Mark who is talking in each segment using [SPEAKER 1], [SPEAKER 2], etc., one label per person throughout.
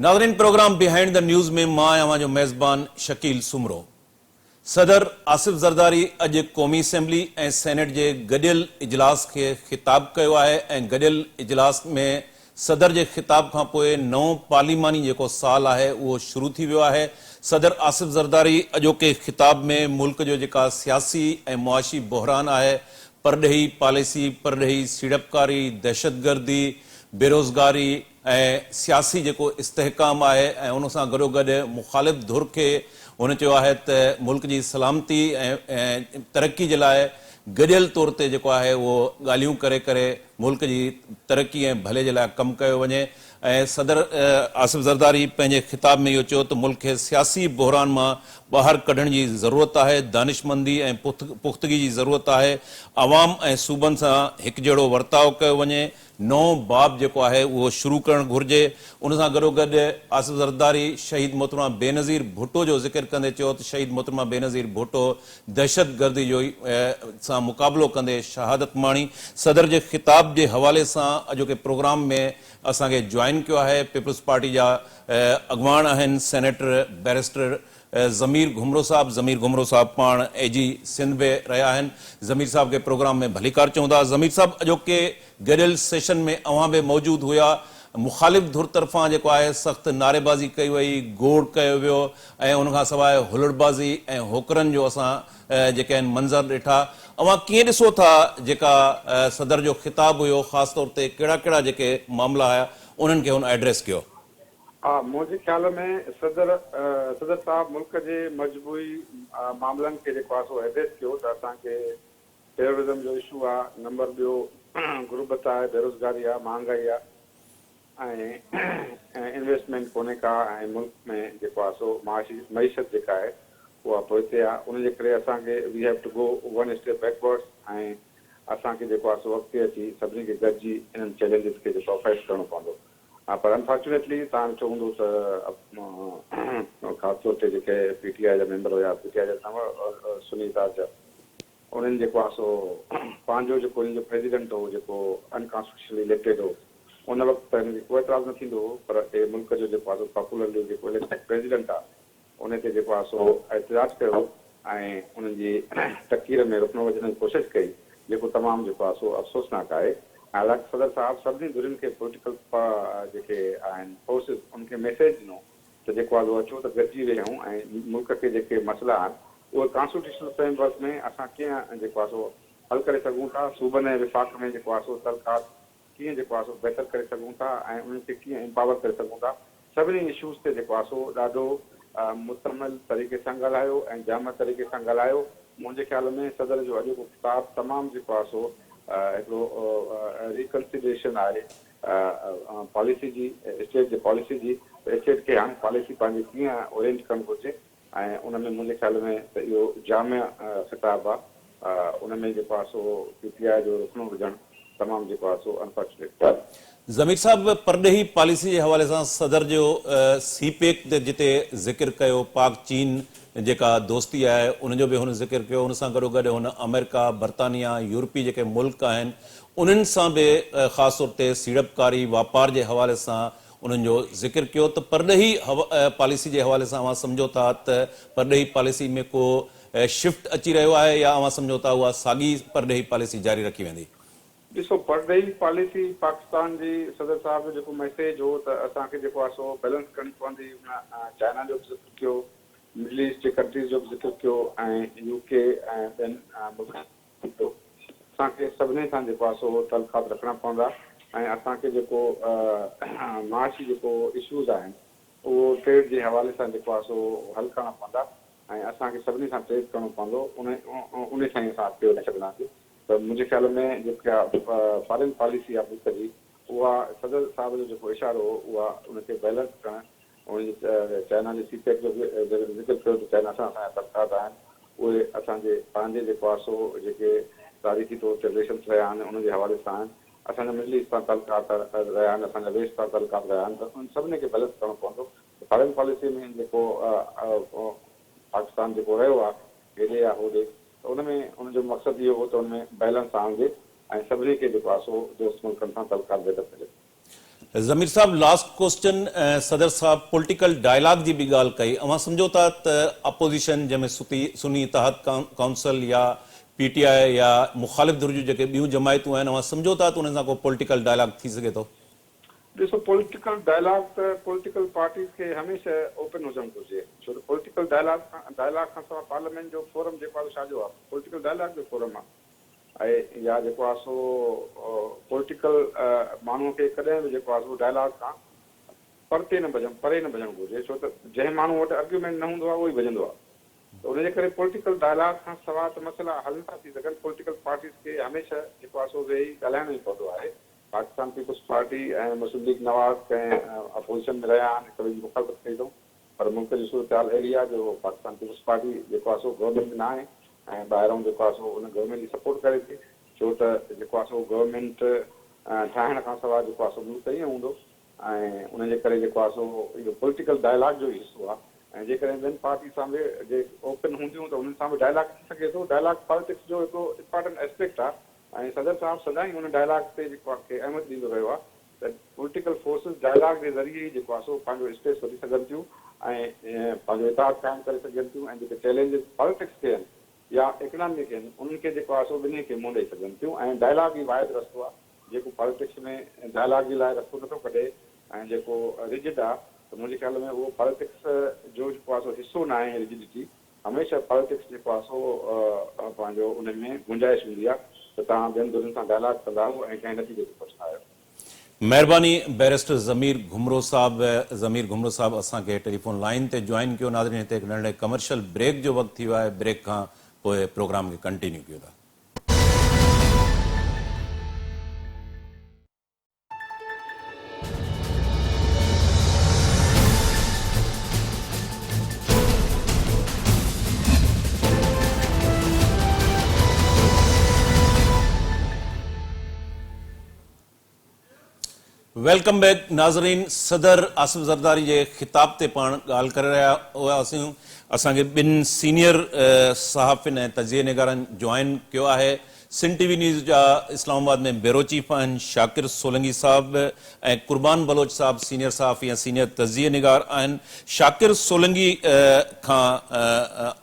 [SPEAKER 1] ناظرين programme behind the news ۾ مان آهيان اوهان جو ميزبان شڪيل سومرو. صدر آصف زرداري اڄ قومي اسيمبلي ۽ سينيٽ جي گڏيل اجلاس کي خطاب ڪيو آهي ۽ گڏيل اجلاس ۾ صدر جي خطاب کان پوء نئون پارليماني جيڪو سال آهي اهو شروع ٿي ويو آهي. صدر آصف زرداري اڄوڪي خطاب ۾ ملڪ جو جيڪا سياسي ۽ معاشي بحران آهي، پرڏيهي پاليسي، پرڏيهي سيڙپڪاري، دهشتگردي، بيروزگاري ۽ سياسي جيڪو استحڪام آهي ۽ ان سان گڏوگڏ مخالف ڌر کي هن چيو آهي ته ملڪ جي سلامتي ۽ ترقي جي لاء گڏيل طور تي جيڪو آهي اهو ڳالهيون ڪري ڪري ملڪ جي ترقي ۽ ڀلي جي لاء ڪم ڪيو وڃي ۽ صدر آصف زرداري پنهنجي خطاب ۾ اهو چيو ته ملڪ کي سياسي بحران مان ٻاهر ڪڍڻ جي ضرورت آهي، دانشمندي ۽ پختگي جي ضرورت آهي، عوام ۽ صوبن سان هڪجهڙو ورتاء ڪيو وڃي، نئون باب جيڪو آهي اهو شروع ڪرڻ گهرجي. ان سان گڏوگڏ آصف زرداري شهيد محترمه بينظير ڀٽو جو ذڪر ڪندي چيو ته شهيد محترمه بينظير ڀٽو دهشتگردي جو سان مقابلو ڪندي شهادت ماڻي. صدر جي خطاب جي حوالي سان اڄوڪي پروگرام ۾ اسان کي جوائن ڪيو آهي پيپلز پارٽي جا اڳواڻ آهن سينيٽر بئريسٽر ضمير گهمرو صاحب، ضمير گهمرو صاحب پاڻ اي جي سنڌ به رهيا آهن، ضمير صاحب کي پروگرام ۾ ڀليڪار چئون ٿا. ضمير صاحب اڄوڪي گڏيل سيشن ۾ اوهان به موجود هيا، مخالف ڌر طرفان جيڪو آهي سخت نعريبازي ڪئي وئي، گوڙ ڪيو ويو ۽ ان کان سواء هلڙبازي ۽ هوڪرن جو اسان جيڪي آهن منظر ڏٺا، اوهان ڪيئن ڏسو ٿا جيڪا صدر جو خطاب هيو خاص طور تي ڪهڙا ڪهڙا جيڪي معاملا هيا انهن کي هن ايڊريس ڪيو؟
[SPEAKER 2] ها منهنجي خيال ۾ صدر صدر صاحب ملڪ جي مجموعي معاملن کي جيڪو آهي سو ايڊريس ڪيو ته اسان کي ٽيررزم جو اشو آهي نمبر ٻيو غربت آهي بيروزگاري آهي مهانگائي آهي ۽ انويسٽمينٽ ڪونهي ڪا ۽ ملڪ ۾ جيڪو آهي سو معاشي معيشت جيڪا آهي اها پوئتي آهي ان جي ڪري اسان کي we have to go one step backwards ۽ اسان کي جيڪو آهي سو اڳتي اچي سڀني کي گڏجي انهن چئلينجز کي جيڪو آهي فيس ڪرڻو پوندو. ها پر انفارچونيٽلي توهان ڏٺو هوندو ته خاص طور تي جيڪي پي ٽي آء جا ميمبر هيا پي ٽي آء جا نه سني اتحاد جا انهن جيڪو آهي سو پنهنجو جيڪو انهن جو پريزيڊنٽ هو جيڪو انڪانسٽيٽيوشنلي اليڪٽيڊ هو ان وقت ته هنن کي ڪو اعتراض نه ٿيندو هو پر هي ملڪ جو جيڪو آهي سو پاپولرلي جيڪو اليڪٽيڊ پريزيڊنٽ آهي ان تي جيڪو آهي سو احتجاج ڪيو ۽ انهن جي تقرير ۾ رخنو وجهڻ جي ڪوشش ڪئي جيڪو تمام جيڪو آهي سو افسوسناڪ آهي حالانڪ صدر صاحب سڀني ڌرين کي پوليٽيڪل جيڪي آهن فورسز ان کي ميسيج ڏنو ته جيڪو آهي سو اچو ته گڏجي ويهون ۽ ملڪ کي جيڪي مسئلا آهن اهي ڪانسٽيٽيوشنل فريم ورڪ ۾ اسان ڪيئن جيڪو آهي سو حل ڪري سگهون ٿا صوبن ۽ وفاق ۾ جيڪو آهي سو تعلقات ڪيئن جيڪو آهي سو بهتر ڪري سگهون ٿا ۽ انهن کي ڪيئن امپاور ڪري سگهون ٿا سڀني اشوز تي جيڪو آهي سو ڏاڍو متعمل طريقي سان ڳالهايو ۽ جامع طريقي سان ڳالهايو منهنجي خيال ۾ صدر جو اڄوڪو خطاب تمام جيڪو آهي سو هڪڙو ريڪنسيڊريشن آهي پاليسي جي اسٽيٽ جي پاليسي جي ته اسٽيٽ کي هاڻي پاليسي پنهنجي ڪيئن اورينٽ ڪرڻ گهرجي ۽ ان ۾ منهنجي خيال ۾ ته اهو جامع خطاب آ، ان ۾ جيڪو آ سو پي ٽي آء جو رخنو وجهڻ تمام جيڪو آ سو انفارچونيٽ آ.
[SPEAKER 1] ضمير صاحب پرڏيهي پاليسي جي حوالي سان صدر جو سي پيڪ تي جتي ذڪر ڪيو پاڪ چين جيڪا دوستي آهي ان جو به هن ذڪر ڪيو ان سان گڏوگڏ هن آمريڪا برطانيا يورپي جيڪي ملڪ آهن انهن سان به خاص طور تي سيڙپڪاري واپار جي حوالي سان انهن جو ذڪر ڪيو ته پرڏيهي پاليسي جي حوالي سان اوهان سمجهو ٿا ته پرڏيهي پاليسي ۾ ڪو شفٽ اچي رهيو آهي يا اوهان سمجهو ٿا اها ساڳي پرڏيهي پاليسي جاري رکي ويندي؟
[SPEAKER 2] ڏسو پرڏيهي پاليسي پاڪستان جي صدر صاحب جو جيڪو ميسيج هو ته اسان کي جيڪو آهي سو بيلنس ڪرڻي پوندي هن چائنا جو به ذڪر ڪيو مڊل ايسٽ جي ڪنٽريز جو به ذڪر ڪيو ۽ يو ڪي ۽ ٻين ملڪن جو اسان کي سڀني سان جيڪو آهي سو تعلقات رکڻا پوندا ۽ اسان کي جيڪو معاشي جيڪو اشوز آهن اهو ٽريڊ جي حوالي سان جيڪو آهي سو حل ڪرڻا پوندا ۽ اسان کي سڀني سان ٽريڊ ڪرڻو پوندو ان ان سان ئي اسان اڳتي وڌي سگهنداسين ته منهنجي خيال ۾ جيڪا فارين پاليسي آهي ملڪ جي اها صدر صاحب جو جيڪو اشارو هو اها ان کي بيلنس ڪرڻ هن چائنا جي سي پيڪ جو به ذڪر ڪيو ته چائنا سان اسان جا تعلقات آهن اهي اسان جي پنهنجي جيڪو آهي سو جيڪي تاريخي طور تي رليشنس رهيا آهن انهن جي حوالي سان آهن اسان جا مڊل ايسٽ سان تعلقات رهيا آهن اسان جا ويسٽ سان تعلقات رهيا آهن ته انهن سڀني کي بيلنس ڪرڻو پوندو فارين پاليسي ۾ جيڪو پاڪستان جيڪو رهيو آهي هيڏي يا هوڏي ته ان ۾ ان جو مقصد اهو هو ته ان ۾ بيلنس آڻجي ۽ سڀني کي جيڪو آهي سو دوست ملڪن سان تعلقات بهتر ڪجن.
[SPEAKER 1] ضمير صاحب لاسٽ ڪوسچن صدر صاحب پوليٽيڪل ڊائلاگ جي به ڳالهه ڪئي اوهان سمجهو ٿا ته اپوزيشن جنهن ۾ ستي سني اتحاد ڪائونسل يا پي ٽي آء يا مخالف ڌر جون جيڪي ٻيون جماعتون آهن اوهان سمجهو ٿا ته انهن سان ڪو پوليٽيڪل ڊائلاگ ٿي سگهي ٿو؟
[SPEAKER 2] ڏسو پوليٽيڪل ڊائلاگ ته پوليٽيڪل پارٽيز کي هميشه اوپن هجڻ گهرجي ڇو ته پوليٽيڪل ڊائلاگ کان ڊائلاگ کان سواء پارليامينٽ جو فورم جيڪو آهي سو ڇا جو آهي پوليٽيڪل ڊائلاگ جو فورم آهي ۽ يا جيڪو آهي سو پوليٽيڪل ماڻهو کي ڪڏهن به جيڪو آهي سو ڊائلاگ کان پرتي نه ڀڄڻ پري نه ڀڄڻ گهرجي ڇو ته جنهن ماڻهو وٽ ارگيومينٽ نه هوندو آهي اهو ئي ڀڄندو آهي ته ان جي ڪري پوليٽيڪل ڊائلاگ کان سواء ته مسئلا حل نٿا ٿي سگهن پوليٽيڪل پارٽيز کي هميشه جيڪو آهي سو ويهي ڳالهائڻو ئي پوندو آهي. Pakistan Peoples Party ۽ Muslim League Nawaz ڪنهن اپوزيشن ۾ رهيا آهن هڪ ٻئي جي مخالفت ڪئي اٿئون پر ملڪ جي صورتحال اهڙي آهي جو پاڪستان پيپلز پارٽي جيڪو آهي سو گورنمينٽ ۾ ناهي ۽ ٻاهرئون جيڪو آهي سو ان گورنمينٽ جي سپورٽ ڪري ٿي ڇو ته جيڪو آهي سو گورنمينٽ ٺاهڻ کان سواء جيڪو آهي سو ملڪ ائين هوندو ۽ ان جي ڪري جيڪو آهي سو اهو پوليٽيڪل ڊائلاگ جو ئي حصو آهي ۽ جيڪڏهن ٻين پارٽي سان به جي اوپن هونديون ته انهن سان به ڊائلاگ ٿي سگهي ٿو ڊائلاگ پاليٽڪس جو هڪڙو امپارٽنٽ اسپيڪٽ آهي ۽ صدر صاحب سدائين ان ڊائلاگ تي جيڪو آهي کي اهميت ڏيندو رهيو آهي ته پوليٽيڪل فورسز ڊائلاگ جي ذريعي ئي جيڪو آهي سو پنهنجو اسپيس وٺي سگهن ٿيون ۽ پنهنجو اتحاد قائم ڪري سگهن ٿيون ۽ جيڪي چئلينجز پاليٽڪس کي آهن يا اڪنامي کي آهن انهن کي جيڪو آهي سو ٻنهي کي منهن ڏئي سگهن ٿيون ۽ ڊائلاگ ئي واحد رستو آهي جيڪو پاليٽڪس ۾ ڊائلاگ جي لاء رستو نٿو ڪڍي ۽ جيڪو رجڊ آهي ته منهنجي خيال ۾ اهو پاليٽڪس جو جيڪو آهي سو حصو ناهي رجڊٽي هميشه پاليٽڪس جيڪو آهي سو پنهنجو ان ۾ گنجائش هوندي آهي ته توهان ٻين ڌرين سان ڊائلاگ ڪندا آهيو ۽ ڪنهن نتيجي تي پهچندا آهيو.
[SPEAKER 1] مهرباني بئريسٽر ضمير گهمرو صاحب ضمير گهمرو صاحب اسان کي ٽيليفون لائين تي جوائن ڪيو ناظرين هتي هڪ ننڍڙي ڪمرشل بريڪ جو وقت ٿي ويو آهي بريڪ کان پوء پروگرام کي ڪنٽينيو ڪيون ٿا. Welcome back ناظرين صدر آصف زرداري جي خطاب تي پاڻ ڳالهه ڪري رهيا هئاسين اسان کي ٻن سينيئر صحافين ۽ تجزيي نگارن جوائن ڪيو آهي سنڌ ٽي وي نيوز جا اسلام آباد ۾ بيورو چيف آهن شاڪر سولنگي صاحب ۽ قربان بلوچ صاحب سينيئر صحافي ۽ سينيئر تجزيي نگار آهن شاڪر سولنگي کان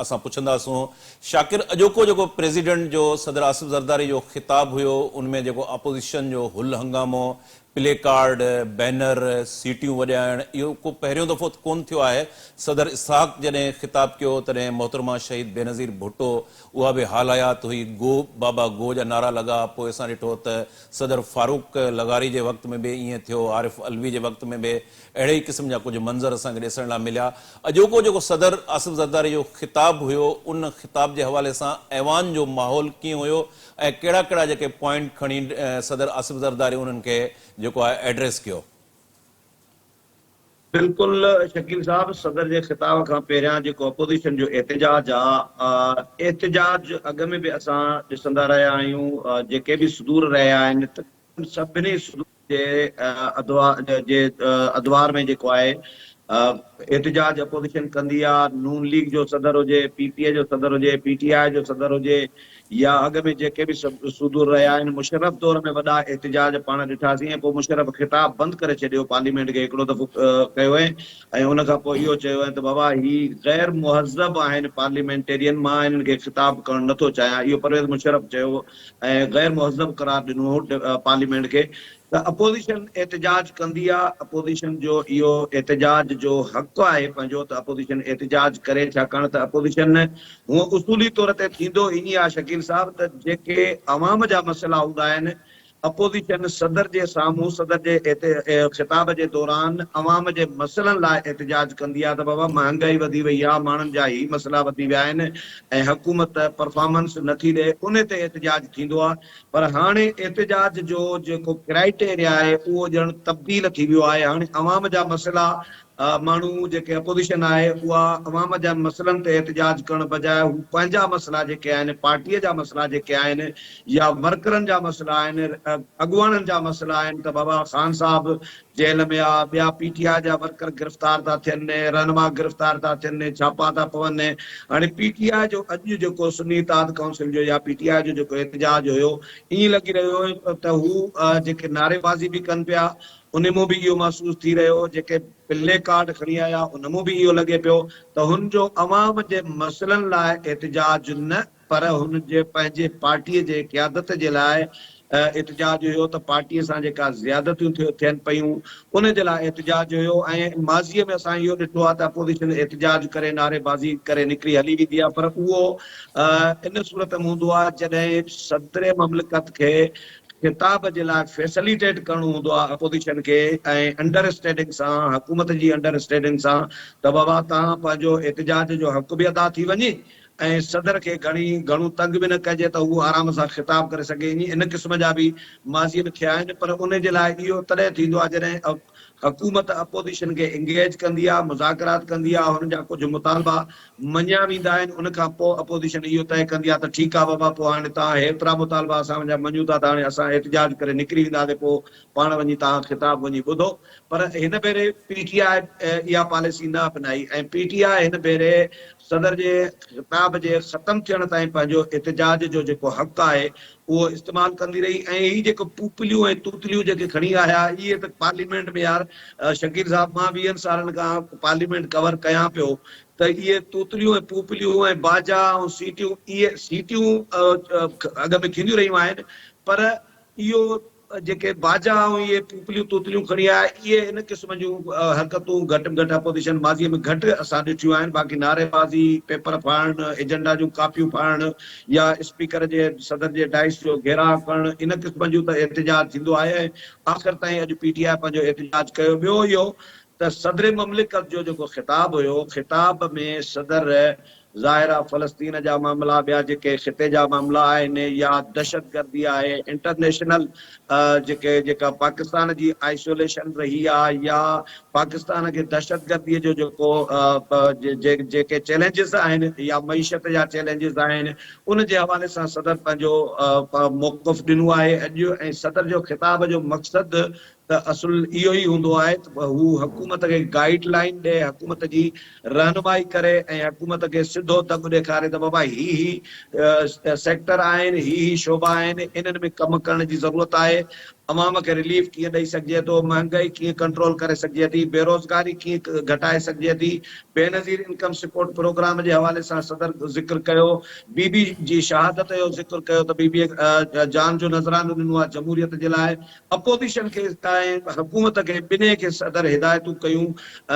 [SPEAKER 1] اسان پڇنداسون شاڪر اڄوڪو جيڪو پريزيڊنٽ جو صدر آصف زرداري جو خطاب هيو ان ۾ جيڪو اپوزيشن جو هل هنگامو پلي ڪارڊ، بينر، سيٽيون وڄائڻ اهو ڪو پهريون دفعو ته ڪونه ٿيو آهي. صدر اسحاق جڏهن خطاب ڪيو تڏهن محترمه شهيد بينظير ڀٽو اها به حال حيات هئي، گو بابا گو جا نعرا لڳا، پوء اسان ڏٺو ته صدر فاروق لغاري جي وقت ۾ به ائين ٿيو، عارف علوي جي وقت ۾ به اهڙي ئي قسم جا ڪجهه منظر اسان کي ڏسڻ لاء مليا. اڄوڪو جيڪو صدر آصف زرداري جو خطاب هيو ان خطاب جي حوالي سان ايوان جو ماحول ڪيئن هيو ۽ ڪهڙا ڪهڙا جيڪي پوائنٽ کڻي صدر آصف زرداري انهن کي جيڪو آهي ايڊريس ڪيو.
[SPEAKER 3] بلڪل شڪيل صاحب صدر جي خطاب کان پهريان جيڪو اپوزيشن جو احتجاج آ احتجاج اڳ ۾ به اسان ڏسندا رهيا آهيون جيڪي به صدور رهيا آهن تقريبن سڀني صدور جي جي ادوار ۾ جيڪو آهي احتجاج اپوزيشن ڪندي آ نون ليگ جو صدر هجي پي پي جو صدر هجي پي ٽي آء جو صدر هجي يا اڳ ۾ جيڪي به صدور رهيا آهن مشرف دور ۾ وڏا احتجاج پاڻ ڏٺاسين ۽ پوء مشرف خطاب بند ڪري ڇڏيو پارليمينٽ کي هڪڙو دفعو ڪيو ۽ ان کان پوء اهو چيو ته بابا هي غير مهذب آهن پارليمينٽيرين مان انهن کي خطاب ڪرڻ نٿو چاهيان اهو پرويز مشرف چيو ۽ غير مهذب قرار ڏنو هو پارليمينٽ کي ته اپوزيشن احتجاج ڪندي آ اپوزيشن جو اهو احتجاج جو حق آهي پنهنجو ته اپوزيشن احتجاج ڪري ڇاڪاڻ ته اپوزيشن هونء اصولي طور تي ٿيندو ائين آ شڪيل صاحب ته جيڪي عوام جا مسئلا هوندا آهن اپوزيشن صدر جي سامهون صدر جي خطاب جي دوران عوام جي مسئلن لاء احتجاج ڪندي آهي ته بابا مهانگائي وڌي وئي آهي ماڻهن جا هي مسئلا وڌي ويا آهن ۽ حڪومت پرفارمنس نٿي ڏئي ان تي احتجاج ٿيندو آهي پر هاڻي احتجاج جو جيڪو ڪرائيٽيريا آهي اهو ڄڻ تبديل ٿي ويو آهي هاڻي عوام جا مسئلا ماڻهو جيڪي اپوزيشن آهي اها عوام جا مسئلن تي احتجاج ڪرڻ بجاء هو پنهنجا مسئلا جيڪي آهن پارٽي جا مسئلا جيڪي آهن يا ورڪرن جا مسئلا آهن اڳواڻن جا مسئلا آهن ته بابا خان صاحب جيل ۾ آ ٻيا پي ٽي آء جا ورڪر گرفتار ٿا ٿين رهنما گرفتار ٿا ٿين ڇاپا ٿا پون هاڻي پي ٽي آء جو اڄ جيڪو سني اتحاد ڪائونسل جو يا پي ٽي آء جو جيڪو احتجاج هيو ائين لڳي رهيو هو ته هو جيڪي نعريبازي به ڪن پيا. ان مون به اهو محسوس ٿي رهيو جيڪي پلي ڪارڊ کڻي آيا ان مون به اهو لڳي پيو ته هن جو عوام جي مسئلن لاء احتجاج نه پر هن جي پنهنجي پارٽيء جي قيادت جي لاء احتجاج هيو ته پارٽيء سان جيڪا زيادتيون ٿين پيون ان جي لاء احتجاج هيو ۽ ماضيء ۾ اسان اهو ڏٺو آهي ته اپوزيشن احتجاج ڪري نعري بازي ڪري نڪري هلي ويندي آهي پر اهو ان صورت ۾ هوندو آهي جڏهن صدر مملڪت کي خطاب جي لاء فيسليٽيٽ ڪرڻو هوندو آهي اپوزيشن کي ۽ انڊر اسٽينڊنگ سان حڪومت جي انڊر اسٽينڊنگ سان ته بابا توهان پنهنجو احتجاج جو حق به ادا ٿي وڃي ۽ صدر کي گهڻي گهڻو تنگ به نه ڪجي ته هو آرام سان خطاب ڪري سگهي ائين ان قسم جا به ماضي ۾ ٿيا آهن پر ان جي لاء اهو تڏهن ٿيندو آهي جڏهن حڪومت اپوزيشن کي انگيج ڪندي آهي مذاڪرات ڪندي آهي هن جا ڪجهه مطالبا مڃيا ويندا آهن ان کان پوء اپوزيشن اهو طئي ڪندي آهي ته ٺيڪ آهي بابا پوء هاڻي توهان هيترا مطالبا اسان جا مڃون ٿا ته هاڻي اسان احتجاج ڪري نڪري وينداسين پوء پاڻ وڃي توهان خطاب وڃي ٻڌو پر هن ڀيري پي ٽي آء اها پاليسي نه اپنائي ۽ پي ٽي آء هن ڀيري صدر جي خطاب جي ختم ٿيڻ تائين پنهنجو احتجاج جو جيڪو حق آهي اهو استعمال ڪندي رهي ۽ هي جيڪو پوپليون ۽ توتليون جيڪي کڻي آيا اهي ته پارليمينٽ ۾ يار شڪيل صاحب مان ويهن سالن کان پارليمينٽ ڪور ڪيان پيو ته اهي توتليون ۽ پوپليون ۽ باجا ۽ سيٽيون اهي سيٽيون اڳ ۾ ٿينديون رهيون آهن پر اهو جيڪي باجا ۽ اهي پوپليون توتليون کڻي آيا، اهي ان قسم جون حرڪتون گهٽ ۾ گهٽ اپوزيشن ماضيء ۾ گهٽ اسان ڏٺيون آهن، باقي نعريبازي، پيپر ڦاڙڻ، ايجنڊا جون ڪاپيون ڦاڙڻ يا اسپيڪر جي صدر جي ڊائس جو گهيراء ڪرڻ ان قسم جون ته احتجاج ٿيندو آهي ۽ آخر تائين اڄ پي ٽي آء پنهنجو احتجاج ڪيو. ٻيو اهو ته صدر مملڪت جو جيڪو خطاب هيو، خطاب ۾ صدر ظاهر آ فلسطين جا معاملا ٻيا جيڪي خطي جا معاملا آهن يا دهشتگردي آهي انٽرنيشنل جيڪي جيڪا پاڪستان جي آئسوليشن رهي آ يا پاڪستان کي دهشتگردي جو جيڪو جيڪي چئلينجز آهن يا معيشت جا چئلينجز آهن ان جي حوالي سان صدر پنهنجو موقف ڏنو آهي اڄ ۽ صدر جو خطاب جو مقصد ته اصل اهو ئي هوندو آهي ته هو حڪومت کي گائيڊ لائين ڏئي، حڪومت جي رهنمائي ڪري ۽ حڪومت کي سڌو دڳ ڏيکاري ته بابا هي هي سيڪٽر آهن، هي هي شعبا آهن، انهن ۾ ڪم ڪرڻ جي ضرورت آهي، عوام کي رليف ڪيئن ڏئي سگهجي ٿو، مهانگائي ڪيئن ڪنٽرول ڪري سگهجي ٿي، بيروزگاري ڪيئن گهٽائي سگهجي ٿي، بينظير انڪم سپورٽ پروگرام جي حوالي سان صدر ذڪر ڪيو، بي بي جي شهادت جو ذڪر ڪيو ته بي بي جان جو نذرانو ڏنو آهي جمهوريت جي لاء، اپوزيشن کي ۽ حڪومت کي ٻنهي کي صدر هدايتون ڪيون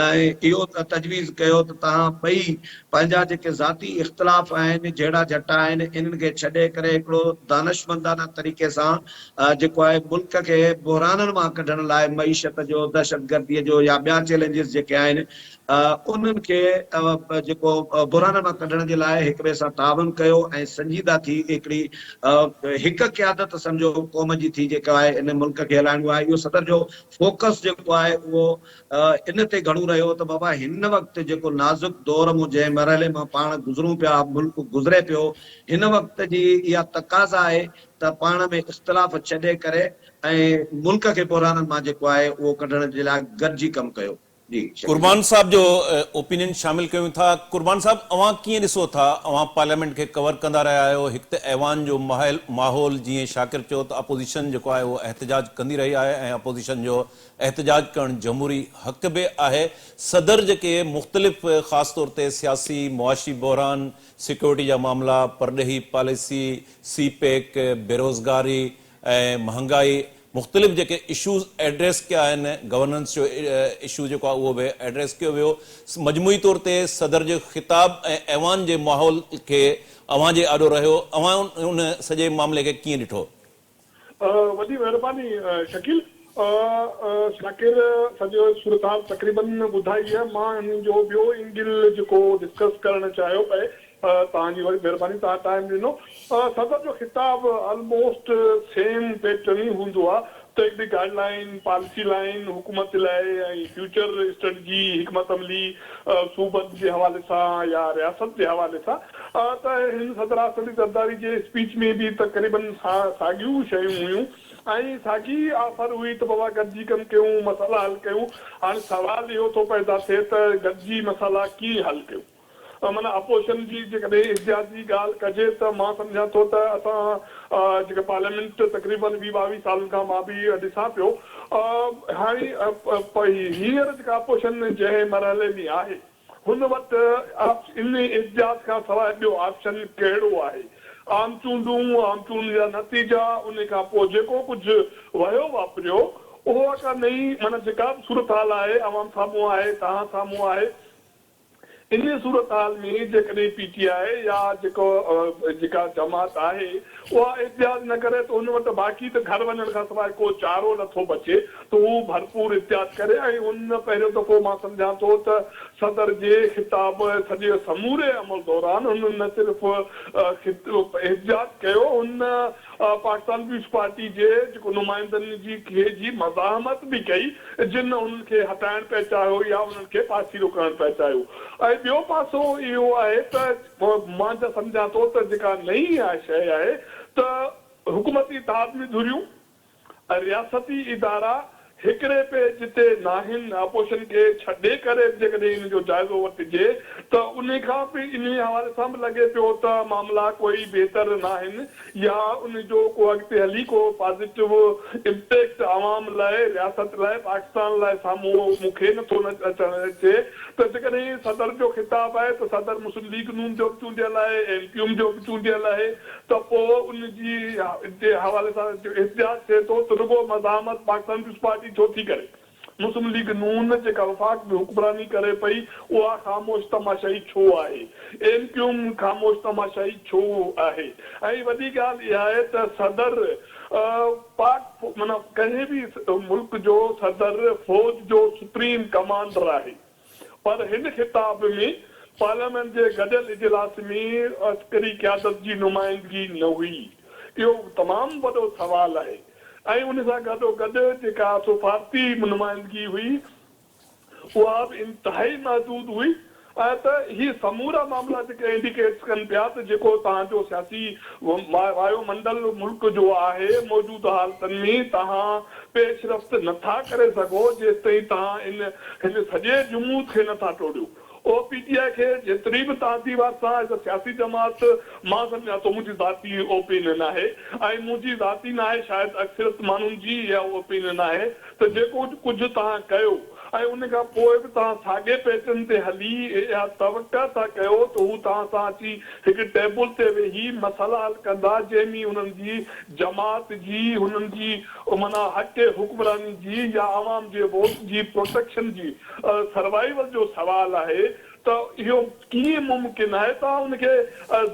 [SPEAKER 3] ۽ اهو تجويز ڪيو ته توهان ٻئي پنهنجا جيڪي ذاتي اختلاف آهن، جهيڙا جهٽا آهن، انهن کي ڇڏي ڪري هڪڙو دانشمندانه طريقي سان جيڪو آهي ملڪ کي بحرانن مان ڪڍڻ لاء معيشت جو، دهشتگردي جو يا ٻيا چئلينجز جيڪي آهن انهن کي جيڪو بحرانن مان ڪڍڻ جي لاء هڪ ٻئي سان تعاون ڪيو ۽ سنجيده ٿي هڪڙي هڪ قيادت سمجهو قوم جي ٿي جيڪا آهي ان ملڪ کي هلائڻو آهي اهو صدر جو فوڪس جيڪو آهي اهو ان تي گهڻو رهيو ته بابا هن وقت جيڪو نازڪ دور مون جنهن مرحلي مان پاڻ گذرون پيا ملڪ گذري پيو هن وقت جي اها تقاضا آهي ته پاڻ ۾ اختلاف ڇڏي ڪري ۽ ملڪ کي بحرانن مان جيڪو آهي اهو ڪڍڻ جي لاء گڏجي ڪم ڪيو. جي شڪريه.
[SPEAKER 1] قربان صاحب جو اوپينين شامل ڪيون ٿا قربان صاحب اوهان ڪيئن ڏسو ٿا اوهان پارليامينٽ کي ڪور ڪندا رهيا آهيو هڪ ته ايوان جو ماحول جيئن شاڪر چيو ته اپوزيشن جيڪو آهي اهو احتجاج ڪندي رهي آهي ۽ اپوزيشن جو احتجاج ڪرڻ جمهوري حق به آهي صدر جيڪي مختلف خاص طور تي سياسي معاشي بحران سيڪيورٽي جا معاملا پرڏيهي پاليسي سي پيڪ بيروزگاري ۽ مهانگائي مختلف جيڪي اشوز ايڊريس ڪيا آهن گورننس جو اشو جيڪو آهي اهو به ايڊريس ڪيو ويو مجموعي طور تي صدر جو خطاب ۽ ايوان جي ماحول کي اوهان جي آڏو رهيو اوهان ان سڄي معاملي کي ڪيئن ڏٺو؟
[SPEAKER 4] وڏي مهرباني شڪيل. شاڪر سڄو صورتحال تقريبن ٻڌائي آهي مان ان جو ٻيو اينگل جيڪو ڊسڪس ڪرڻ چاهيو پئي توهان جي وڏي مهرباني توهان ٽائيم ڏنو. صدر جو خطاب آلموسٽ سيم پيٽرن ئي هوندو آهي ته هڪڙي گائيڊ لائين، پاليسي لائين حڪومت لاء ۽ فيوچر اسٽريٽجي، حڪمت عملي صوبن جي حوالي سان يا رياست جي حوالي سان ته هن صدر آصف علي زرداري جي اسپيچ ۾ به تقريبن ساڳيون شيون هيون ۽ ساڳي آفر هئي ته بابا گڏجي ڪم ڪيون مسئلا حل ڪيون هاڻي سوال اهو ٿو پيدا ٿئي ته گڏجي مسئلا ڪيئن حل ڪيون؟ معنيٰ اپوزيشن جي جيڪڏهن احتجاج جي ڳالهه ڪجي ته مان سمجهان ٿو ته اسان جيڪا پارليامينٽ تقريبن ويهه ٻاويهه سالن کان مان به ڏسان پيو هاڻي هينئر جيڪا اپوزيشن جنهن مرحلي ۾ آهي هن وٽ ان احتجاج کان سواء ٻيو آپشن ڪهڙو آهي؟ عام چونڊون، عام چونڊن جا نتيجا، ان کان پوء جيڪو ڪجهه وهيو واپريو اها ڪا نئين معنيٰ جيڪا به صورتحال آهي عوام سامهون آهي، توهان سامهون آهي. انهيء صورتحال ۾ جيڪڏهن پي ٽي آء يا جيڪو جيڪا جماعت آهي اها احتجاج نه ڪري ته هن وٽ باقي ته گهر وڃڻ کان سواء ڪو چارو نه ٿو بچي ته هو ڀرپور احتجاج ڪري ۽ هن پهريون دفعو مان سمجهان ٿو ته صدر جي خطاب سڄي سموري عمل دوران هن نه صرف احتجاج ڪيو هن پاڪستان پيپلز پارٽي جي جيڪو نمائندن جي کي جي مزاحمت به ڪئي جن انهن کي هٽائڻ پئي چاهيو يا انهن کي پاسيرو ڪرڻ پئي چاهيو ۽ ٻيو پاسو اهو آهي ته مان جا سمجهان ٿو ته جيڪا نئين اها شيء آهي ته حڪومتي اتحاد ۾ ڌريون ۽ رياستي ادارا هڪڙي پيج تي ناهن، اپوزيشن کي ڇڏي ڪري به جيڪڏهن ان جو جائزو وٺجي ته انهي کان به انهي حوالي سان به لڳي پيو ته معاملا ڪوئي بهتر ناهن يا ان جو ڪو اڳتي هلي ڪو پازيٽو امپيڪٽ عوام لاء، رياست لاء، پاڪستان لاء سامهون مون کي نٿو اچڻ اچي ته جيڪڏهن صدر جو خطاب آهي ته صدر مسلم ليگ نون جو به چونڊيل آهي، ايم ڪيو ايم جو به چونڊيل آهي ته پوء ان جي جي حوالي سان احتجاج ٿئي ٿو ته رڳو مزاحمت پاڪستان پيپلز پارٽي ڇو ٿي ڪري؟ مسلم ليگ نون جيڪا وفاق ۾ حڪمراني ڪري پئي اها خاموش تماشائي ڇو آهي؟ ايم ڪيو ايم خاموش تماشائي ڇو آهي؟ ۽ وڏي ڳالهه اها آهي ته صدر پاڪ معنيٰ ڪنهن به ملڪ جو صدر فوج جو سپريم ڪمانڊر آهي. پر هن خطاب ۾ پارليامينٽ جي گڏيل اجلاس ۾ عسڪري قيادت جي نمائندگي نه هئي. اهو تمام وڏو سوال آهي ۽ ان سان گڏوگڏ جيڪا سفارتي نمائندگي هئي اها به انتهائي محدود هئي ۽ ته هي سمورا معاملا جيڪي انڊيڪيٽس ڪن پيا ته جيڪو توهان جو سياسي وايو منڊل ملڪ جو آهي موجوده حالتن ۾ توهان پيش رفت نه ٿا ڪري سگهو جيستائين توهان ان هن سڄي جمود کي نه ٿا ٽوڙيو. او پي ٽي آء کي جيتري به تعدي واسطا ايز ا سياسي جماعت مان سمجهان ٿو منهنجي ذاتي اوپينين آهي ۽ منهنجي ذاتي ناهي شايد اڪثريت ماڻهن جي اها اوپينين آهي ته جيڪو ڪجهه توهان ڪيو ۽ ان کان پوء به توهان ساڳئي پيٽرن تي هلي اها توقع ٿا ڪيو ته هو توهان سان اچي هڪ ٽيبل تي ويهي مسئلا حل ڪندا جنهن ۾ هنن جي جماعت جي هنن جي معنيٰ حق حڪمراني جي يا عوام جي ووٽ جي پروٽيڪشن جي سروائيول جو سوال آهي ته اهو ڪيئن ممڪن آهي توهان ان کي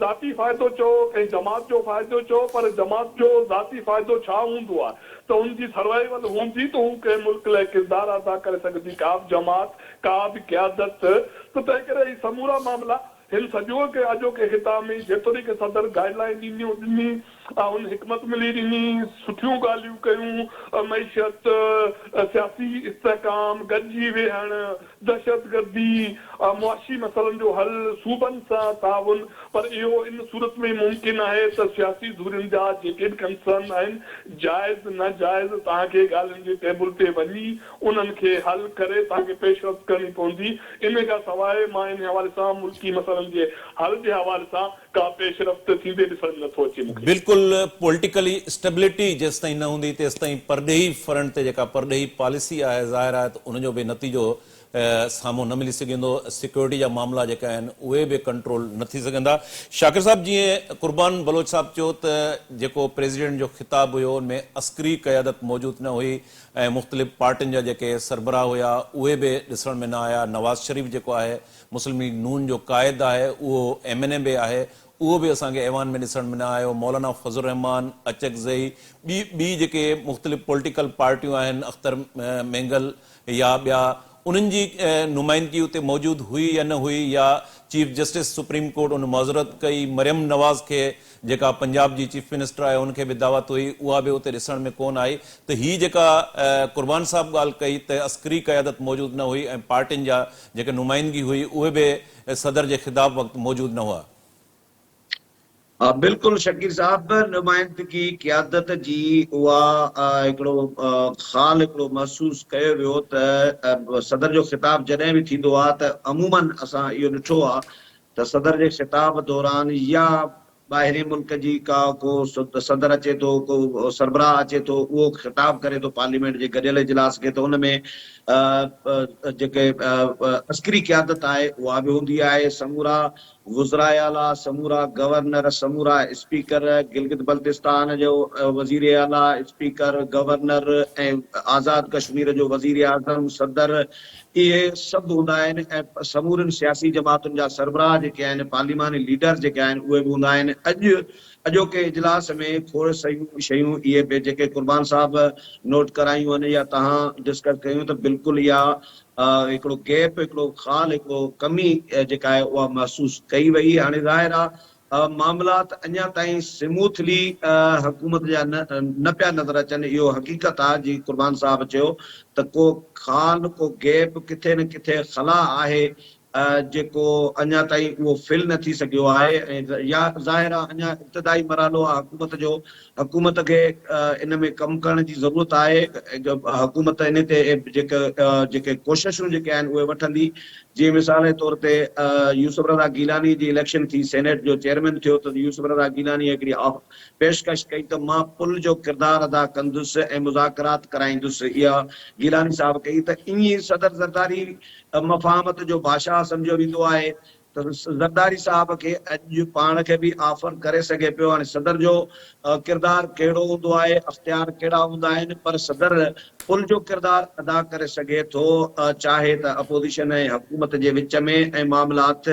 [SPEAKER 4] ذاتي فائدو چئو ڪنهن جماعت جو فائدو چئو پر جماعت جو ذاتي فائدو ڇا هوندو آهي ته ان جي سروائيول هوندي ته هو ڪنهن ملڪ لاء ڪردار ادا ڪري سگهندي ڪا به جماعت ڪا به قيادت ته تنهن ڪري هي سمورا معاملا هن سڄو اڄوڪي خطاب ۾ جيتوڻيڪ صدر گائيڊ لائين ڏنيون ڏني هن حڪمت عملي ڏني، سٺيون ڳالهيون ڪيون، معيشت، سياسي استحڪام، گڏجي ويهڻ، دهشتگردي، معاشي مسئلن جو حل، صوبن سان تعاون، پر اهو ان صورت ۾ ممڪن آهي ته سياسي ڌرين جا جيڪي به ڪنسرن آهن، جائز نه جائز، توهان کي ڳالهين جي ٽيبل تي وڃي انهن کي حل ڪري توهان کي پيش رفت ڪرڻي پوندي، ان کان سواء مان ان حوالي سان ملڪي مسئلن جي حل جي حوالي سان ڪا پيش رفت ٿيندي ڏسڻ ۾ نٿو اچي مون کي.
[SPEAKER 1] بلڪل پوليٽيڪلي اسٽيبلٽي جيستائين نه هوندي تيستائين پرڏيهي فرنٽ تي جيڪا پرڏيهي پاليسي آهي ظاهر آهي ته ان جو به نتيجو سامهون نه ملي سگهندو سيڪيورٽي جا معاملا جيڪا آهن اهي به ڪنٽرول نه ٿي سگهندا شاڪر صاحب جيئن قربان بلوچ صاحب چيو ته جيڪو پريزيڊنٽ جو خطاب هيو ان ۾ عسڪري قيادت موجود نه هئي ۽ مختلف پارٽين جا جيڪي سربراهه هيا اهي به ڏسڻ ۾ نه آيا نواز شريف جيڪو آهي مسلم ليگ نون جو قائد آهي اهو ايم اين اي به آهي اهو به اسان کي ايوان ۾ ڏسڻ ۾ نه آيو، مولانا فضل الرحمان اچڪزئي ٻي ٻي جيڪي مختلف پوليٽيڪل پارٽيون آهن اختر مينگل يا ٻيا انهن جي نمائندگي اتي موجود هئي يا نه هئي يا چيف جسٽس سپريم ڪورٽ ان معذرت ڪئي مريم نواز کي جيڪا پنجاب جي چيف منسٽر آهي ان کي به دعوت هئي اها به اتي ڏسڻ ۾ ڪونه آئي ته هي جيڪا قربان صاحب ڳالهه ڪئي ته عسڪري قيادت موجود نه هئي ۽ پارٽين جا جيڪي نمائندگي هئي اهي به صدر جي خطاب وقت موجود نه هئا.
[SPEAKER 3] بلڪل شڪيل صاحب نمائندگي قيادت جي اها هڪڙو خال هڪڙو محسوس ڪيو ويو ته صدر جو خطاب جڏهن به ٿيندو آهي ته عموماً اسان اهو ڏٺو آهي ته صدر جي خطاب دوران يا ٻاهرين ملڪ جي ڪا ڪو صدر اچي ٿو ڪو سربراهه اچي ٿو اهو خطاب ڪري ٿو پارليامينٽ جي گڏيل اجلاس کي ته ان ۾ جيڪي عسڪري قيادت آهي اها به هوندي آهي سمورا وزراء اعليٰ سمورا گورنر سمورا اسپيڪر گلگت بلتستان جو وزير اعليٰ اسپيڪر گورنر ۽ آزاد ڪشمير جو وزير اعظم صدر اهي سڀ هوندا آهن ۽ سمورين سياسي جماعتن جا سربراهه جيڪي آهن، پارليماني ليڊر جيڪي آهن اهي به هوندا آهن. اڄ اڄوڪي اجلاس ۾ کوڙ شيون اهي به جيڪي قربان صاحب نوٽ ڪرايون آهن يا توهان ڊسڪس ڪيون ته بلڪل اها هڪڙو گيپ هڪڙو خال هڪڙو ڪمي جيڪا آهي اها محسوس ڪئي وئي. هاڻي ظاهر آهي معاملات اڃا تائين سموٿلي حڪومت جا نه پيا نظر اچن اهو حقيقت آ جي قربان صاحب چيو ته ڪو خال ڪو گيپ ڪٿي نه ڪٿي خلا آهي جيڪو اڃا تائين اهو فل نه ٿي سگهيو آهي ۽ يا ظاهر آ اڃا ابتدائي مرحلو آ حڪومت جو حڪومت کي ان ۾ ڪم ڪرڻ جي ضرورت آهي حڪومت ان تي جيڪي جيڪي ڪوششون جيڪي آهن اهي وٺندي جيئن مثال جي طور تي يوسف رضا گيلاني جي اليڪشن ٿي سينيٽ جو چيئرمين ٿيو ته يوسف رضا گيلاني هڪڙي پيشڪش ڪئي ته مان پل جو ڪردار ادا ڪندس ۽ مذاڪرات ڪرائيندس اها گيلاني صاحب ڪئي ته ائين ئي صدر زرداري مفاهمت جو بادشاهه سمجهيو ويندو آهي ته زرداري صاحب کي اڄ پاڻ کي به آفر ڪري سگهي پيو هاڻي صدر جو ڪردار ڪهڙو هوندو آهي اختيار ڪهڙا هوندا آهن پر صدر پل جو ڪردار ادا ڪري سگهي ٿو چاهي ته اپوزيشن ۽ حڪومت جي وچ ۾ ۽ معاملات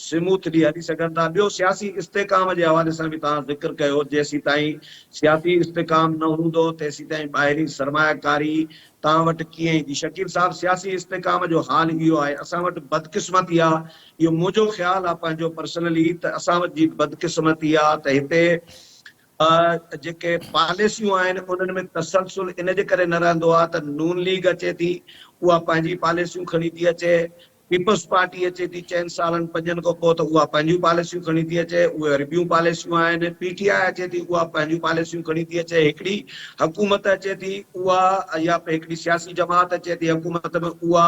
[SPEAKER 3] سموٿلي هلي سگهن ٿا ٻيو سياسي استحڪام جي حوالي سان به توهان ذڪر ڪيو جيسيتائين سياسي استحڪام نه هوندو تيسيتائين ٻاهرين سرمايه ڪاري توهان وٽ ڪيئن ايندي شڪيل صاحب سياسي استحڪام جو حال اهو آهي اسان وٽ بدقسمتي آ اهو منهنجو خيال آ پنهنجو پرسنلي ته اسان وٽ جي بدقسمتي آ ته هتي جيڪي پاليسيون آهن انهن ۾ تسلسل ان جي ڪري نه رهندو آهي ته نون ليگ اچي ٿي اها پنهنجي پاليسيون کڻي ٿي اچي، پيپلز پارٽي اچي ٿي چئن سالن پنجن کان پوء ته اها پنهنجون پاليسيون کڻي ٿي اچي، اهي وري ٻيون پاليسيون آهن، پي ٽي آء اچي ٿي اها پنهنجون پاليسيون کڻي ٿي اچي، هڪڙي حڪومت اچي ٿي اها يا هڪڙي سياسي جماعت اچي ٿي حڪومت ۾ اها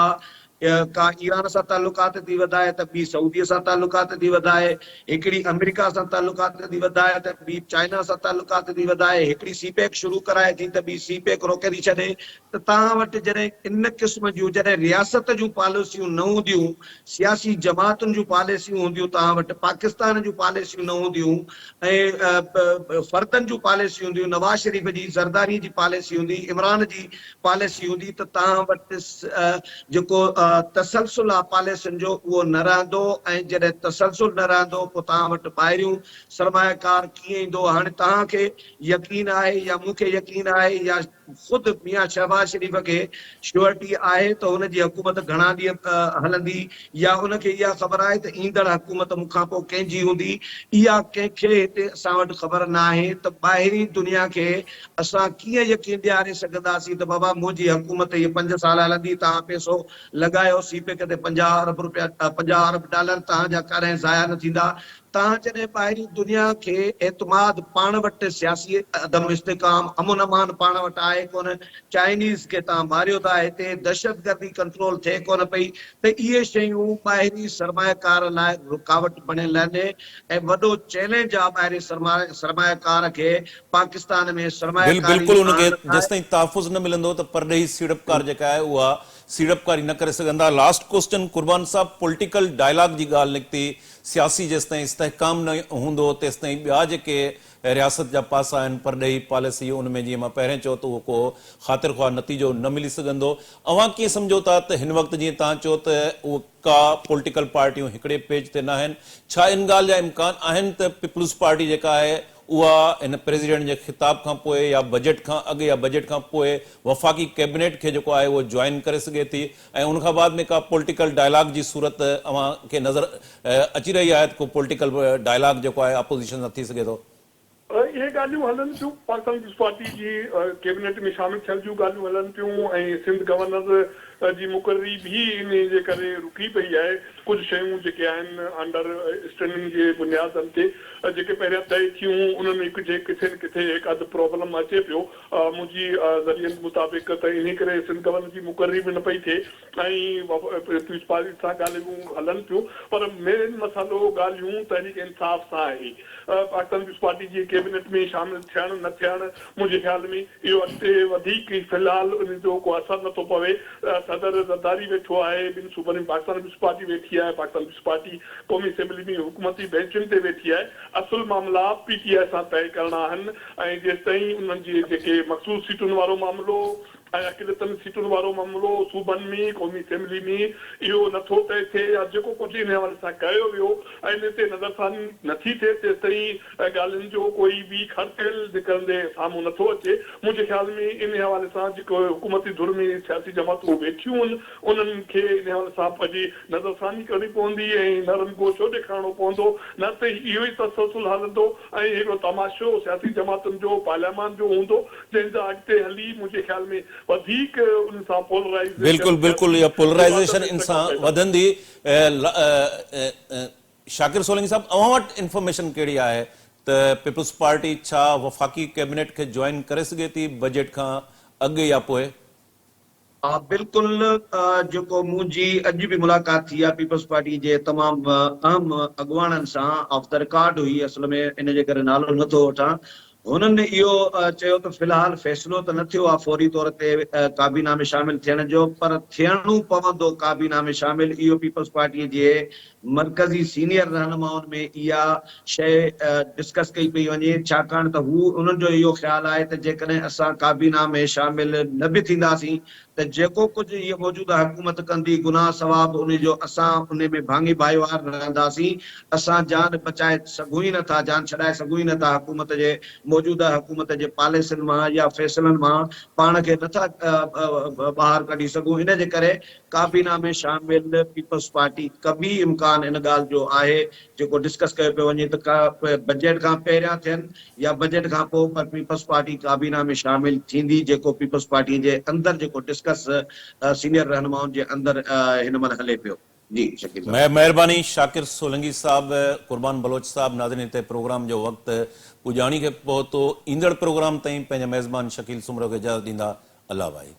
[SPEAKER 3] ڪا ايران سان تعلقات ٿي وڌائي ته ٻي سعودي سان تعلقات ٿي وڌائي، هڪڙي آمريڪا سان تعلقات ٿي وڌائي ته ٻي چائنا سان تعلقات ٿي وڌائي، هڪڙي سي پيڪ شروع ڪرائي ٿي ته ٻي سي پيڪ روڪي ٿي ڇڏي ته توهان وٽ جڏهن ان قسم جون جڏهن رياست جون پاليسيون نه هونديون، سياسي جماعتن جون پاليسيون هونديون توهان وٽ پاڪستان جون پاليسيون نه هونديون ۽ فردن جون پاليسيون هونديون، نواز شريف جي، زرداري جي پاليسي هوندي، عمران جي پاليسي هوندي ته توهان وٽ جيڪو تسلسل آهي پاليسين جو اهو نه رهندو ۽ جڏهن تسلسل نه رهندو پوء توهان وٽ ٻاهريون سرمايڪار ڪيئن ايندو هاڻي توهان کي يقين آهي يا مون کي يقين آهي يا خود ميان شهباز شريف کي شيورٽي آهي ته هن جي حڪومت گهڻا ڏينهن هلندي يا ان کي اها خبر آهي ته ايندڙ حڪومت مون کان پوء ڪنهن جي هوندي اها ڪنهن کي هتي اسان وٽ خبر ناهي ته ٻاهرين دنيا کي اسان ڪيئن يقين ڏياري سگهنداسين ته بابا منهنجي حڪومت هي پنج سال هلندي توهان پئسو لڳايو سي پيڪ تي 50 ارب روپيا 50 ارب ڊالر توهان جا ڪڏهن ضايع نه ٿيندا توهان جڏهن ٻاهرين دنيا کي اعتماد پاڻ وٽ سياسي عدم استحڪام امن امان پاڻ وٽ آهي ڪونه چائنيز کي توهان ماريو ٿا هتي دهشتگردي ڪنٽرول ٿئي ڪونه پئي ته اهي شيون ٻاهرين سرمائيڪار لاء رڪاوٽ بڻيل آهن ۽ وڏو چئلينج آهي ٻاهرين سرمائيڪار کي پاڪستان ۾ سرمايه ڪاري
[SPEAKER 1] بلڪل ان کي
[SPEAKER 3] آڻڻ لاء.
[SPEAKER 1] جيستائين تحفظ نه ملندو ته پرڏيهي سيڙپڪار جيڪا آهي اها سيڙپڪاري نه ڪري سگهندا. لاسٽ ڪوسچن قربان صاحب پوليٽيڪل ڊائلاگ جي ڳالهه نڪتي سياسي جيستائين استحڪام نه هوندو تيستائين ٻيا جيڪي رياست جا پاسا آهن پرڏيهي پاليسي ان ۾ جيئن مان پهرين چيو ته اهو ڪو خاطر خواهه نتيجو نه ملي سگهندو اوهان ڪيئن سمجهو ٿا ته هن وقت جيئن توهان چيو ته اهو ڪا پوليٽيڪل پارٽيون هڪڙي پيج تي ناهن ڇا ان ڳالهه جا امڪان آهن ته پيپلز پارٽي جيڪا آهي اها هن پريزيڊنٽ جي خطاب کان پوء يا بجيٽ کان اڳ يا بجيٽ کان پوء وفاقي ڪيبنيٽ کي جيڪو آهي اهو جوائن ڪري سگهي ٿي ۽ ان کان بعد ۾ ڪا پوليٽيڪل ڊائلاگ جي صورت اوهان کي نظر اچي رهي آهي ته ڪو پوليٽيڪل ڊائلاگ جيڪو آهي اپوزيشن سان ٿي سگهي ٿو.
[SPEAKER 4] اهي ڳالهيون هلن پيون، پاڪستان پيپلز پارٽي جي ڪيبنيٽ ۾ شامل ٿيڻ جون ڳالهيون هلن پيون ۽ سنڌ گورنر جي مقرري به انهي جي ڪري رڪي پئي آهي. ڪجهه شيون جيڪي آهن انڊر اسٽينڊنگ جي بنيادن تي جيڪي پهريان طئي ٿيون انهن ۾ ڪجهه ڪٿي نه ڪٿي هڪ اڌ پرابلم اچي پيو منهنجي ذريعن مطابق ته انهي ڪري سنڌ گورنر جي مقرري به نه پئي ٿئي ۽ پيپلز پارٽي سان ڳالهيون هلن پيون پر مين مسئلو ڳالهيون تحريڪ انصاف سان آهي. پاڪستان پيپلز پارٽي جي ڪيبنيٽ ۾ شامل ٿيڻ نه ٿيڻ منهنجي خيال ۾ اهو اڳتي وڌيڪ في الحال ان جو ڪو اثر نه ٿو پوي. صدر زرداري ويٺو آهي، ٻن صوبن ۾ پاڪستان پيپلز پارٽي ويٺي آهي، پاڪستان پيپلز پارٽي قومي اسيمبلي ۾ حڪومتي بينچن تي ويٺي آهي، اصل معاملا پي ٽي آء سان طئي ڪرڻا آهن ۽ جيستائين انهن جي جيڪي مخصوص سيٽن وارو معاملو ۽ اقليتن سيٽن وارو معاملو صوبن ۾ قومي اسيمبلي ۾ اهو نه ٿو طئي ٿئي يا جيڪو ڪجهه ان حوالي سان ڪيو ويو ۽ ان تي نظرثاني نه ٿي ٿئي تيستائين ڳالهين جو ڪوئي به کڙتيل نڪرندي سامهون نه ٿو اچي. منهنجي خيال ۾ ان حوالي سان جيڪو حڪومتي ڌر ۾ سياسي جماعتون ويٺيون آهن انهن کي ان حوالي سان پنهنجي نظرثاني ڪرڻي پوندي ۽ نرم گوشو ڏيکارڻو پوندو نه ته اهو ئي تسلسل هلندو ۽ هڪڙو تماشو سياسي جماعتن جو پارليامان جو هوندو جنهن سان اڳتي هلي منهنجي خيال ۾ وڌيڪ ان سان پولرائيزيشن
[SPEAKER 1] بلڪل بلڪل
[SPEAKER 4] سياسي
[SPEAKER 1] اها پولرائيزيشن
[SPEAKER 4] وواد ۾
[SPEAKER 1] ان
[SPEAKER 4] ارتقا
[SPEAKER 1] سان
[SPEAKER 4] پيدا ٿيندو.
[SPEAKER 1] وڌندي. شاڪر سولنگي صاحب اوهان وٽ انفارميشن ڪهڙي آهي ته پيپلز پارٽي ڇا وفاقي ڪيبنيٽ کي جوائن ڪري سگهي ٿي بجيٽ کان اڳ يا پوء؟
[SPEAKER 3] ها بلڪل جيڪو منهنجي اڄ به ملاقات ٿي آهي پيپلز پارٽي جي تمام اهم اڳواڻن سان آف the record هئي اصل ۾ ان جي ڪري نالو نه ٿو وٺان هنن اهو چيو ته في الحال فيصلو ته نه ٿيو آهي فوري طور تي ڪابينا ۾ شامل ٿيڻ جو پر ٿيڻو پوندو ڪابينا ۾ شامل اهو پيپلز پارٽي جي مرڪزي سينيئر رهنمائن ۾ اها شيء ڊسڪس ڪئي پئي وڃي، ڇاڪاڻ ته هو انهن جو اهو خيال آهي ته جيڪڏهن اسان ڪابينا ۾ شامل نه به ٿينداسين ته جيڪو ڪجهه هيء موجوده حڪومت ڪندي گناهه ثواب انهي جو اسان انهي ۾ ڀاڱي ڀائيوار رهنداسين، اسان جان بچائي سگهون ئي نٿا، جان ڇڏائي سگهون ئي نٿا حڪومت جي موجوده حڪومت جي پاليسين مان يا فيصلن مان پاڻ کي نٿا ٻاهر ڪڍي سگهون ان جي ڪري ڪابينا ۾ شامل پيپلز پارٽي قوي امڪان ان ڳالهه جو آهي جيڪو ڊسڪس ڪيو پيو وڃي ته بجيٽ کان پهريان ٿين يا بجيٽ کان پوء پر پيپلز پارٽي ڪابينا ۾ شامل ٿيندي جيڪو پيپلز پارٽي جي اندر جيڪو ڊسڪس سينيئر رهنمائن جي اندر هن مهل هلي پيو جي شڪيل صاحب.
[SPEAKER 1] مهرباني شاڪر سولنگي صاحب قربان بلوچ صاحب ناظرين هتي پروگرام جو وقت پڄاڻي کي پهتو ايندڙ پروگرام تائين پنهنجي ميزبان شڪيل سومرو کي اجازت ڏيندا الله ڀائي.